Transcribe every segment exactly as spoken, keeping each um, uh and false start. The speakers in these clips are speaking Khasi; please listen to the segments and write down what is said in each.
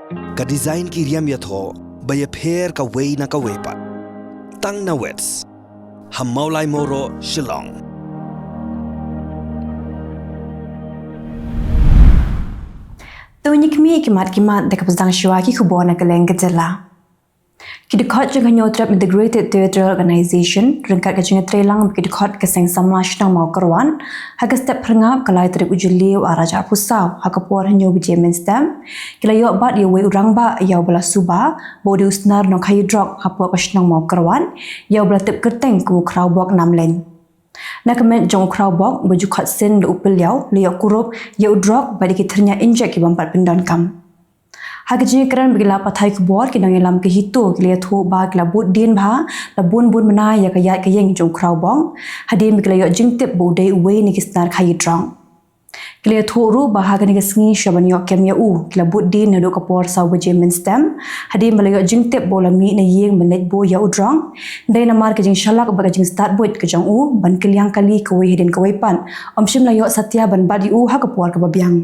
Ka design ki riam ïathoh ba ïapher kawei na kawei pat. Tang na Wits ha Mawlai Mawroh, Shillong. To ngin ïa khmih ïa ki mat ki mat da kaba sdang shuwa ki khubor na ka liang ka jylla. Ki dkhot jong ka Hynñiewtrep Integrated Territorial Organization ryngkat ka jingïatreilang bad ki dkhot ka Seng Samla Shnong Mawkyrwat ha ka step phyrngap ka lai tarik u Jylliew arhajar arphew saw ha ka por hynñiew baje mynstep ki la ïoh bat ïa uwei u rangbah ïa uba la suba ba u dei u snar nongkhaïi drok hapoh ka shnong Mawkyrwat ïa uba la tip kyrteng kum u Khrawbok Namleiñ. Na ka met jong u Khrawbok ba ju khot sin da u pylliaw la ïoh kurup ïa u drok bad ïa ki thyrñia injek ki bym pat pyndonkam. Ha ka jingïakren bad ki lad pathai khubor, ki nongïalam ka HITO ki la ïathuh ba ki la bud dien bha la bun bun bnai ïa ka ïaid ka ïeng jong u Khrawbok hadien ba ki la ïoh jingtip ba u dei uwei na ki snar khaïi drok. Ki la ïathuh ruh ba ha kane ka sngi sha ban ïoh kem ïa u ki la bud dien naduh ka por saw baje mynstep hadien ba la ïoh jingtip ba u la mih na ïing ban leit buh ïa u drok. Dei namar ka jingshalak bad ka jingstad buit ka jong u ban kylliang kali kawei hadien kawei pat, ym shym la ïoh satia ban bat ïa u ha ka por kaba biang.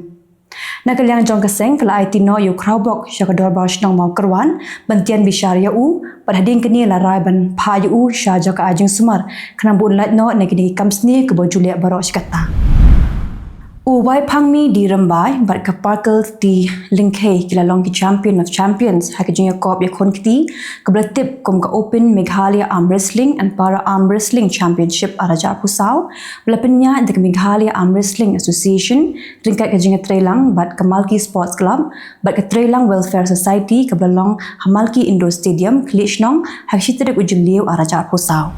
Na ka liang jong ka seng ka la aiti noh ïa u Khrawbok sha ka Dorbar Shnong Mawkyrwat ban tian bishar ïa u, bad hadien kane la rai ban phah ïa u sha jaka ai jingsumar khnang ba un lait noh na kine ki kam sniew kiba ju leh baroh shi katta. U Waiphangmi D Rymbai bad ka Parkle T Lyngkhei ki la long ki Champion of Champions ha ka jingïakop ïakhun kti kaba la tip kum ka Open Meghalaya Arm Wrestling and Para Arm Wrestling Championship arhajar arphew saw ba la pynïaid da ka Meghalaya Arm Wrestling Association ryngkat ka jingïatreilang bad ka Malki Sports Club bad ka Treilang Welfare Society kaba la long ha Malki Indoor Stadium, Khliehshnong ha ka shi tarik u Jylliew arhajar arphew saw.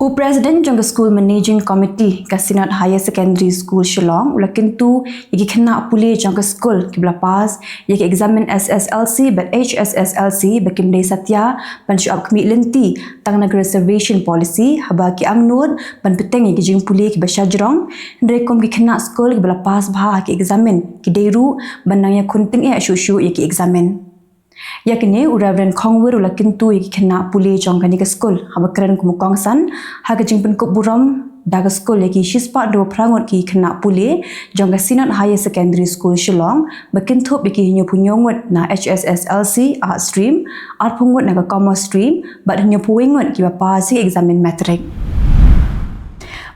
U President jong ka School Managing Committee ka Synod Higher Secondary School Shillong u la kyntu ïa ki khynnah pule jong ka skul kiba la pass ïa ki eksamin S S L C bad H S S L C ba kim dei satia ban shu ap khmih lynti tang na ka reservation policy haba ki angnud ban bteng ïa ki jingpule kiba shajrong, hynrei kum ki khynnah skul kiba la pass bha ha ki eksamin ki dei ruh ban nang ïakhun tyngeh shuh shuh ïa ki eksamin. Ïa kane u Reverend Khongwir u la kyntu ïa ki khynnah pule jong kane ka skul haba kren kum u kongsan ha ka jingpynkup burom da ka skul ïa ki shispah hynriewphew phra ngut ki khynnah pule jong ka Synod Higher Secondary School Shillong ba kynthup ïa ki hynñiewphew hynñiew ngut na H S S L C Arts Stream, arphew ngut na ka Commerce Stream bad hynñiewphew wei ngut kiba pass ïa ka eksamin Matric.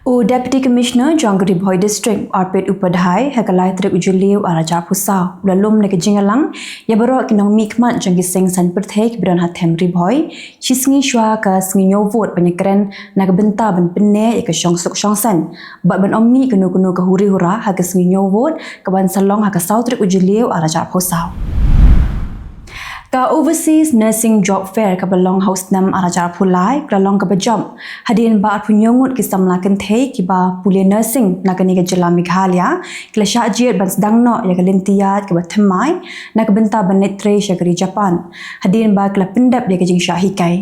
U Deputy Commissioner jong ka Ri Bhoi District, Arpit Upadhyay, ha ka lai tarik u Jylliew arhajar arphew saw u la lum na ka jingïalang ïa baroh ki nongmihkhmat jong ki seng saiñ pyrthei kiba don ha them Ri Bhoi, shisngi shuwa ka sngi ñiew vote ban ïakren na ka bynta ban pynneh ïa ka shongsuk shongsaiñ bad ban ym mih kano kano ka huri hura ha ka sngi ñiew vote kaban sa long ha ka saw tarik u Jylliew arhajar arphew saw. Ka Overseas Nursing Job Fair kaba long ha u snem arhajar arphew lai ka la long kaba jop hadien ba arphew hynñiew ngut ki samla kynthei kiba pule nursing na kane ka jylla Meghalaya ki la shah jied ban sdang noh ïa ka lynti ïaid kaba thymmai na ka bynta ban leit trei sha ka ri Japan hadien ba ki la pyndep ïa ka jingshah hikai.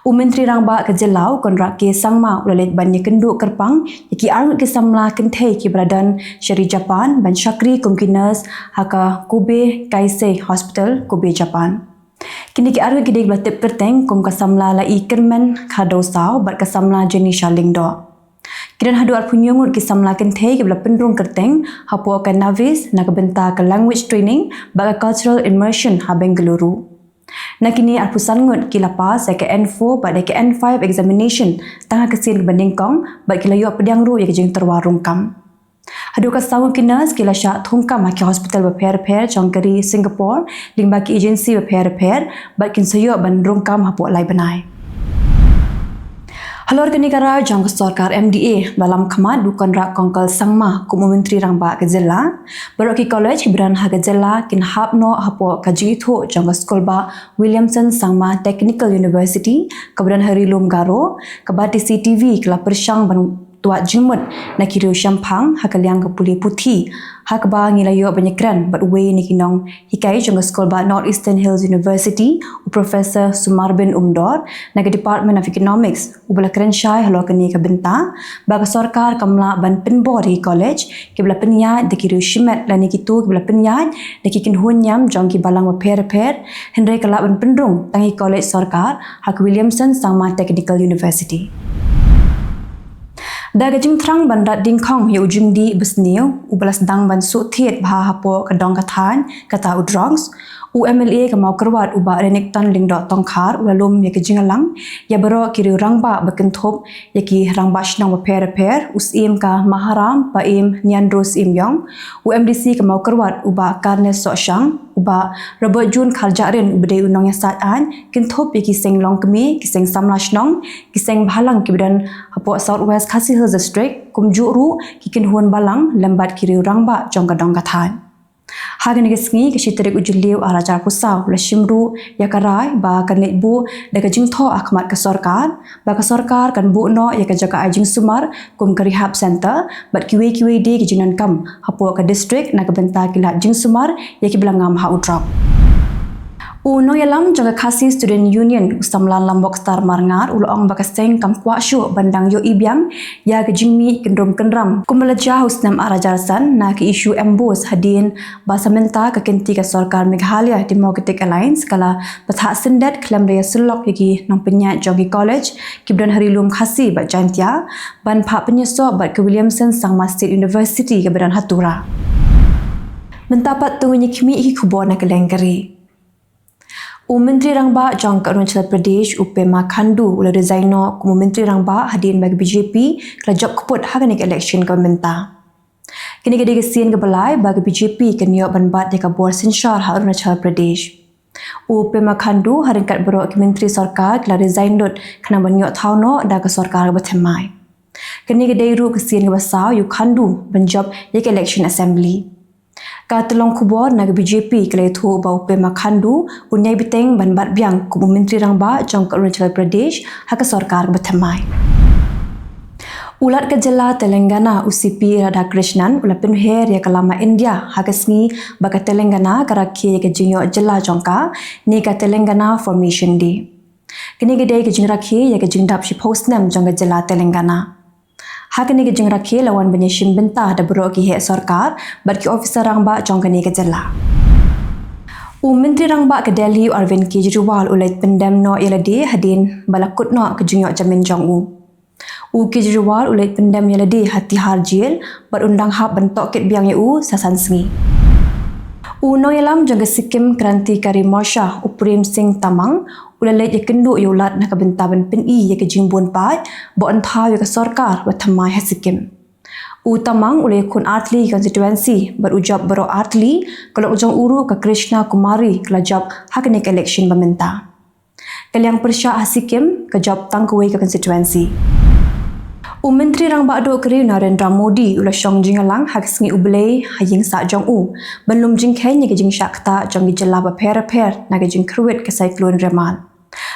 U Myntri Rangbah ka jylla u Conrad K Sangma u la leit ban ïakynduh kyrpang ïa ki arngut ki samla kynthei kiba la don sha ri Japan ban shakri kum ki nurse ha ka Kobe Keisei Hospital, Kobe, Japan. Kine ki arngut ki dei kiba la tip kyrteng kum ka samla Laikyrmen Khardewsaw bad ka samla Jenisha Lyngdoh. Ki don haduh arphew hynñiew ngut ki samla kynthei kiba la pynrung kyrteng hapoh ka NAVIS na ka bynta ka language training bad ka cultural immersion ha Bengaluru. Na kine arphew san ngut ki la pass ïa ka N four bad ïa ka N five examination tang ha ka sien kaba nyngkong bad ki la ïoh pdiang ruh ïa ka jingtyrwa rung kam. Haduh ka saw ngut ki nurse ki la shah thung kam ha ki hospital bapher bapher jong ka ri Singapore lyngba ki agency bapher bapher bad kin sa ïoh ban rung kam hapoh lai bnai. Halor kane ka rai jong ka sorkar M D A ba lam khmat, u Conrad Kongkal Sangma kum u Myntri Rangbah ka jylla, baroh ki college kiba don ha ka jylla kin hap noh hapoh ka jingithuh jong ka skulbah Williamson Sangma Technical University kaba don ha Ri Lum Garo. Ka Batesi T V ka la pyrshang ban twad jingmut na ki riewshemphang ha ka liang ka pule puthi, ha kaba ngi la ïoh ban ïakren bad uwei na ki nonghikai jong ka skulbah North Eastern Hills University, u Professor Sumarbin Umdor na ka Department of Economics, uba la kren shai halor kane ka bynta ba ka sorkar kam lah ban pynbor ïa ki college kiba la pynïaid da ki riew shimet lane kito kiba la pynïaid da ki kynhun niam jong ki balang bapher bapher, hynrei ka lah ban pynrung tang ïa ki college sorkar ha ka Williamson Sangma Technical University. Da ka jingthrang ban rat dingkhong ïa u jingdih basniew uba la sdang ban suk thied bha hapoh ka dong ka thaiñ, kata u drugs, u M L A ka Mawkyrwat u Bah Renikton Lyngdoh Tongkhar u la lum ïa ka jingïalang ïa baroh ki riew rangbah ba kynthup ïa ki rangbah shnong bapher bapher, u Syiem ka Maharam Bah Nianro Syiemiong, u M D C ka Mawkyrwat u Bah Carnes Sohshang, u Bah Robertjune Kharjahrin uba dei u nongïasaid aiñ, kynthup ïa ki seng longkmie, ki seng samla shnong, ki seng bhalang kiba don hapoh South West Khasi Hills District, kumjuh ruh ki kynhun balang lem bad ki riew rangbah jong ka dong ka thaiñ. Ha kane ka sngi, ka shi tarik u Jylliew arhajar arphew saw, la shim ruh ïa ka rai ba kan leit buh da ka jingthoh ha khmat ka sorkar ba ka sorkar kan buh noh ïa ka jaka ai jingsumar kum ka rehab centre bad kiwei kiwei de ki jingdonkam hapoh ka district na ka bynta ki lad jingsumar ïa kiba la ngam ha u drug. U nongïalam jong ka Khasi Student Union, u samla Lambok Star Marngar, u la ong ba ka seng kam kwah shuh ban dang ïohi biang ïa ka jingmih kyndrum kynram kumba la jia ha u snem arhajar san na ka issue MBOSE, hadien ba sa mynta ka kynti ka sorkar Meghalaya Democratic Alliance ka la bthah syndet khlem da ïasyllok ïa ki nongpynïaid jong ki college kiba don ha Ri-lum Khasi bad Jaintia ban phah pynïasoh bad ka Williamson Sangma State University kaba don ha Tura. Mynta pat to ngin ïa khmih ïa ki khubor na kylleng ka ri. U Myntri Rangbah jong ka Arunachal Pradesh, u Pema Khandu, u la resign noh kum u Myntri Rangbah hadien ba ka B J P ka la jop kput ha kane ka election kaba mynta. Kane ka dei ka sien kaba lai ba ka B J P kan ïoh ban bat ïa ka bor synshar ha Arunachal Pradesh. U Pema Khandu ha ryngkat baroh ki myntri sorkar ki la resign lut khnang ban ïoh thaw noh da ka sorkar kaba thymmai. Kane ka dei ruh ka sien kaba saw ïa u Khandu ban jop ïa ka election assembly. Ka tyllong khubor na ka B J P ka la ïathuh ba u Pema Khandu un ïai bteng ban bat biang kum u Myntri Rangbah jong ka Arunachal Pradesh ha ka sorkar kaba thymmai. U Lat ka jylla Telangana, u C P Radhakrishnan, u la pynher ïa ka lama India ha ka sngi ba ka Telangana ka rakhe ïa ka jingïoh jylla jong ka ne ka Telangana Formation Day. Kane ka dei ka jingrakhe ïa ka jingdap shiphew snem jong ka jylla Telangana. Ha kane ka jingrakhe la wan ban ïashim bynta da baroh ki heh sorkar bad ki officer rangbah jong kane ka jylla. U Myntri Rangbah ka Delhi, u Arvind Kejriwal, u leit pyndem noh ïa lade hadien ba la kut noh ka jingïoh jamin jong u. U Kejriwal u leit pyndem ïa lade ha Tihar Jail bad un dang hap ban tohkit biang ïa u sa san sngi. U nongïalam jong ka Sikkim Krantikari Morcha, u Prem Singh Tamang, u la leit ïakynduh ïa u Lat na ka bynta ban pyni ïa ka jingbun paid ba un thaw ïa ka sorkar ba thymmai ha Sikkim. U Tamang u la ïakhun artylli ki constituency bad u jop baroh artylli, ka lok jong u ruh ka Krishna Kumari ka la jop ha kane ka election ba mynta. Ka liang pyrshah ha Sikkim ka jop tang kawei ka constituency. U Myntri Rangbah Duh ka ri, u Narendra Modi, u la shong jingïalang ha ka sngi U Blei ha ïing sah jong u ban lum jingkheiñ ïa ka jingshah ktah jong ki jylla bapher bapher na ka jingkhyrwit ka Cyclone Remal.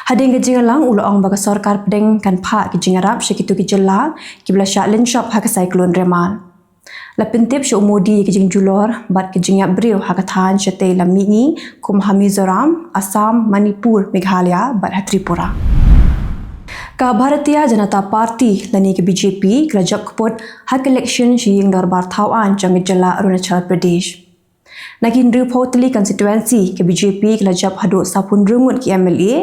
Hadien ka jingïalang u la ong ba ka sorkar pdeng kan phah ki jingïarap sha kito ki jylla kiba la shah lynshop ha ka Cyclone Remal. La pyntip sha u Modi ïa ka jingjulor bad ka jingïap briew ha ka thaiñ shatei lam mihngi kum ha Mizoram, Assam, Manipur, Meghalaya bad ha Tripura. Ka Bharatiya Janata Party lane ka B J P ka la jop kput ha ka election sha ïing dorbar thaw aiñ jong ka jylla Arunachal Pradesh. Na ki hynriewphew tylli constituency, ka B J P ka la jop haduh sawphew hynriew ngut ki M L A,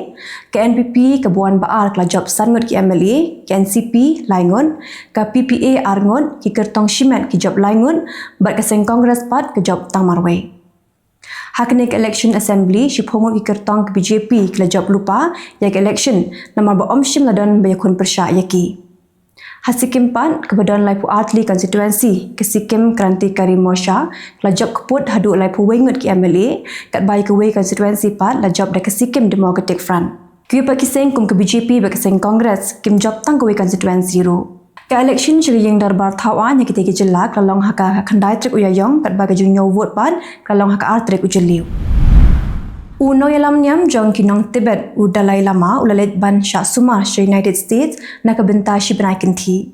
ka N P P kaba wan ba ar ka la jop san ngut ki M L A, ka N C P lai ngut, ka P P A ar ngut, ki kyrtong shimet ki jop lai ngut bad ka seng Congress pat ka jop tang marwei. Ha kane ka election assembly, shiphew ngut ki kyrtong ka B J P ki la jop lypa ïa ka election namar ba ym shym la don ba ïakhun pyrshah ïa ki. Ha Sikkim pat, kaba don laiphew artylli constituency, ka Sikkim Krantikari Morcha ka la jop kput haduh laiphew wei ngut ki M L A, katba ïa kawei constituency pat la jop da ka Sikkim Democratic Front. Kiwei pat ki seng kum ka B J P bad ka seng Congress kim jop tang kawei constituency ruh. Ka election sha ka ïing dorbar thaw aiñ ha kitei ki jylla ka la long ha ka khyndai tarik u Ïaïong, katba ka jingñiew vote pat ka la long ha ka ar tarik u Jylliew. U nongïalam niam jong ki nong Tibet, u Dalai Lama, u la leit ban shah sumar sha United States na ka bynta shi bnai kynthih.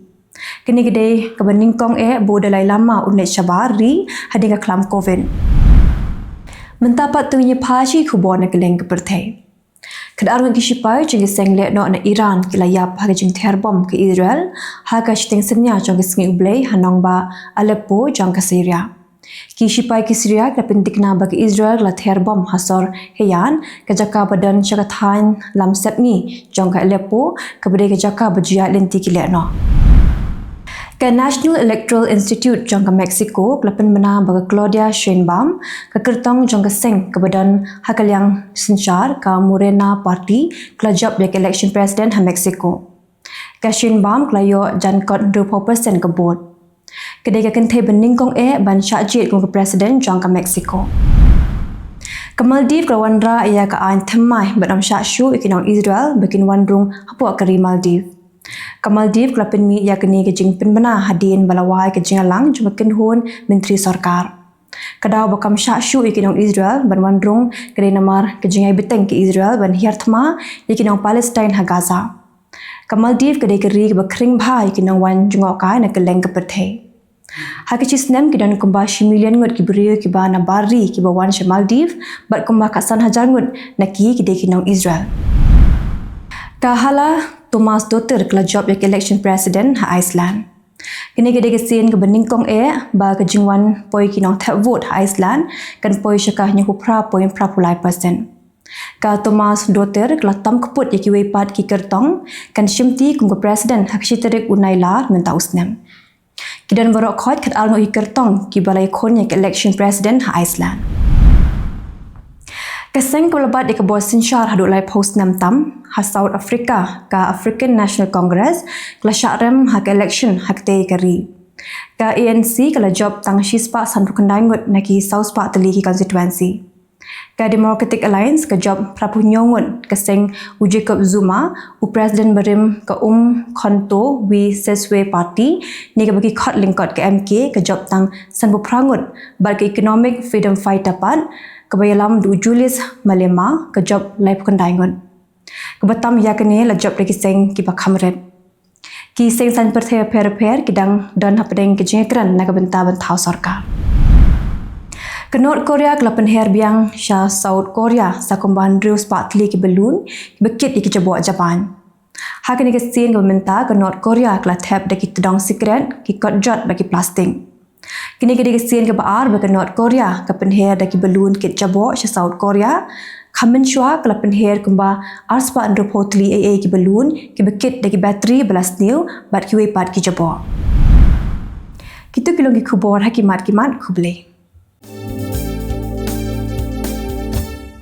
Kane ka dei kaba nyngkong eh ba u Dalai Lama un leit shabar ri hadien ka khlam Covid. Mynta pat to ngin ïa phai sha ki khubor na kylleng ka pyrthei. Khatar ngut ki shipai jong ki seng lehnoh na Iran ki la ïap ha ka jingther bom ka Israel ha ka shiteng synñia jong ka sngi U Blei ha nongbah Aleppo jong ka Syria. Ki shipai ki Syria ki la pynthikna ba ka Israel ka la ther bom ha sor Heyan, ka jaka ba don sha ka thaiñ lam sepngi jong ka Aleppo, kaba dei ka jaka ba jia lynti ki lehnoh. Ka National Electoral Institute jong ka Mexico ka la pynbna ba ka Claudia Sheinbaum, ka kyrtong jong ka seng kaba don ha ka liang synshar ka Morena Party, ka la jop ïa ka election president ha Mexico. Ka Sheinbaum ka la ïoh jan kot hynriewphew percent ka vote. Ka dei ka kynthei ba nyngkong eh ban shah jied kum ka president jong ka Mexico. Ka Maldives ka la wanrah ïa ka aiñ thymmai ban ym shah shuh ïa ki nong Israel ba kin wan rung hapoh ka ri Maldives. Ka Maldives ka la pynmih ïa kane ka jingpynbna hadien ba la wai ka jingïalang jong ka kynhun myntri sorkar. Ka daw ba kam shah shuh ïa ki nong Israel ban wan rung ka dei namar ka jingïai bteng ka Israel ban hiar thma ïa ki nong Palestine ha Gaza. Ka Maldives ka dei ka ri kaba khring bha ïa ki nongwan jngohkai na kylleng ka pyrthei. Ha ka shi snem ki don kumba shi million ngut ki briew kiba na bar ri kiba wan sha Maldives, bad kumba ka san hajar ngut na ki ki dei ki nong Israel. Ka Halla Tomasdóttir ka la jop ïa ka election president ha Iceland. Kane ka dei ka sien kaba nyngkong eh ba ka jingwan poi ki nongthep vote ha Iceland kan poi sha ka hynñiewphew phra point phra phew lai percent. Ka Tomasdóttir ka la tam kput ïa kiwei pat ki kyrtong kan shimti kum ka president ha ka shi tarik u Nailar mynta u snem. Ki don baroh khoit khatar ngut ki kyrtong kiba la ïakhun ïa ka election president ha Iceland. Ka seng kaba la bat ïa ka bor synshar haduh laiphew snem tam ha South Africa, ka African National Congress, ka la shah rem ha ka election ha katei ka ri. Ka A N C ka la jop tang shispah sanphew khyndai ngut na ki sawspah tylli ki constituency. Ka Democratic Alliance ka jop phraphew hynñiew ngut, ka seng u Jacob Zuma, u president barim ka Umkhonto we Sizwe Party, ne kaba ki khot lyngkot ka M K, ka jop tang sanphew phra ngut, bad ka Economic Freedom Fighter pat, kaba ïalam da u Julius Malema, ka jop laiphew khyndai ngut. Kaba tam ïa kane la jop da ki seng kiba kham rit. Ki seng saiñ pyrthei bapher bapher ki dang don hapdeng ka jingïakren na ka bynta ban thaw sorkar. Ka North Korea ka la pynher biang sha South Korea sa kumba hynriew spah tylli ki balloon kiba kit ïa ki jaboh jaban. Ha kane ka sien kaba mynta ka North Korea ka la thep da ki tdong sikret, ki kot jot bad ki plastik. Kane ka dei ka sien kaba ar ba ka North Korea ka pynher da ki balloon kit jaboh sha South Korea. Khamtam shuwa ka la pynher kumba arspah hynriewphew tylli ei ei ki balloon kiba kit da ki battery ba la sniew bad kiwei pat ki jaboh. Kito ki long ki khubor ha ki mat ki mat, khublei.